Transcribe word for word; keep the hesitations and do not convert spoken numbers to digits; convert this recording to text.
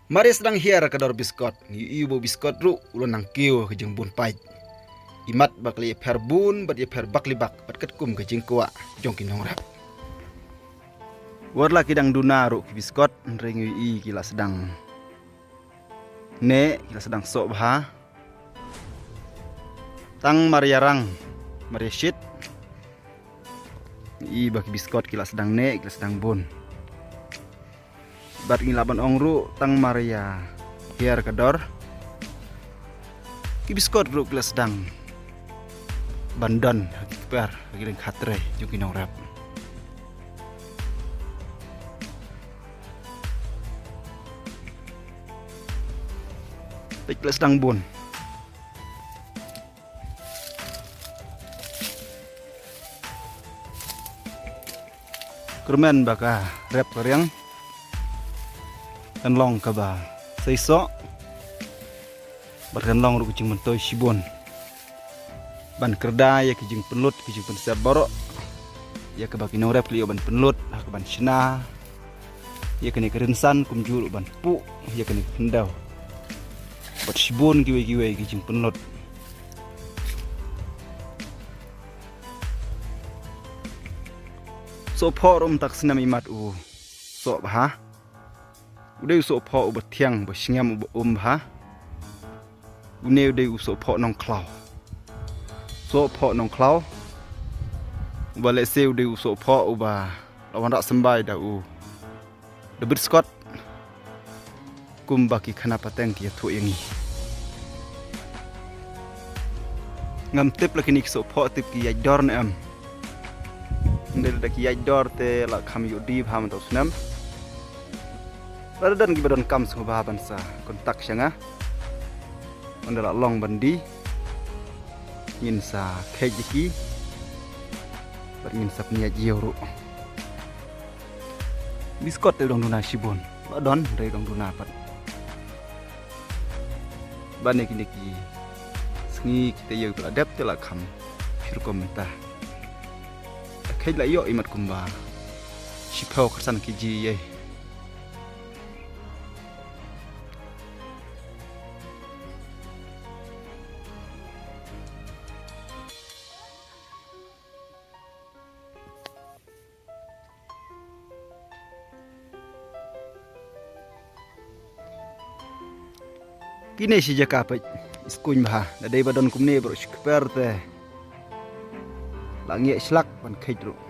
Mar ïa sdang hiar ka dor biskot, ngi ïohi ba u biskot ruh u la nang kiew ha ka jingbun paid. Imat ba ka la ïapher bun bad ïapher bak li bak bad katkum ka jingkwah jong ki nongrep. Wat la ki dang duna ruh ki biskot, hynrei ngi ïohi ki la sdang neh, ki la sdang soh bha. Tang mar ïa rang, mar ïa shit, ngi ïohi ba ki biskot ki la sdang neh, ki la sdang bun. Bad ngi lah ban ong ruh tang mar ïa hiar ka dor, ki biskot ruh ki la sdang ban don ha ki kper, ha ki lyngkha trei jong ki nongrep. Peit, ki la sdang bun. Kyrmen ba ka rep ka riang kan long kaba seisoh bad kan long ruh ka jingmyntoi shibun ban kyrda ïa ki jingpynlut, ki jingpynsep baroh, ïa kaba ki nongrep ki la ïoh ban pynlut ha kaban shna ïa kane ka rynsan, kumjuh ruh ban puh ïa kane ka khyndew bad shibun kiwei kiwei ki jingpynlut. Sohphoh ruh mynta ka snem imat u soh bha. U dei u sohphoh uba thiang, uba sngem, uba um bha. Une u dei u sohphoh nongkhlaw. Sohphoh nongkhlaw uba lehse u dei u sohphoh uba la wanrah symbai da u David Scott, kumba ki khana pateng ki ïathuh ïa ngi. Ngam tip la kine ki sohphoh tip ki ïaid dor ne em. Ynda lada ki ïaid dor te la kham ïoh die bha mynta u snem. Lada don kiba donkam sngewbha ban sa contact sha nga. Ynda la long ban die, ngin sa kheit ïa ki bad ngin sa pynïaid ïa u ruh. Biskot te u dang duna shibun. La don hynrei u dang duna pat. Ban ïa kine ki sngi ki taïew ki la dep te la kham shi rukom mynta. La kheit la ïoh imat kumba shiphew khatsan kg ïa. Kine shi jaka peit, i skuiñ bha, da dei ba don kumne baroh shi kper te la ngi ïa shlak ban kheit ruh.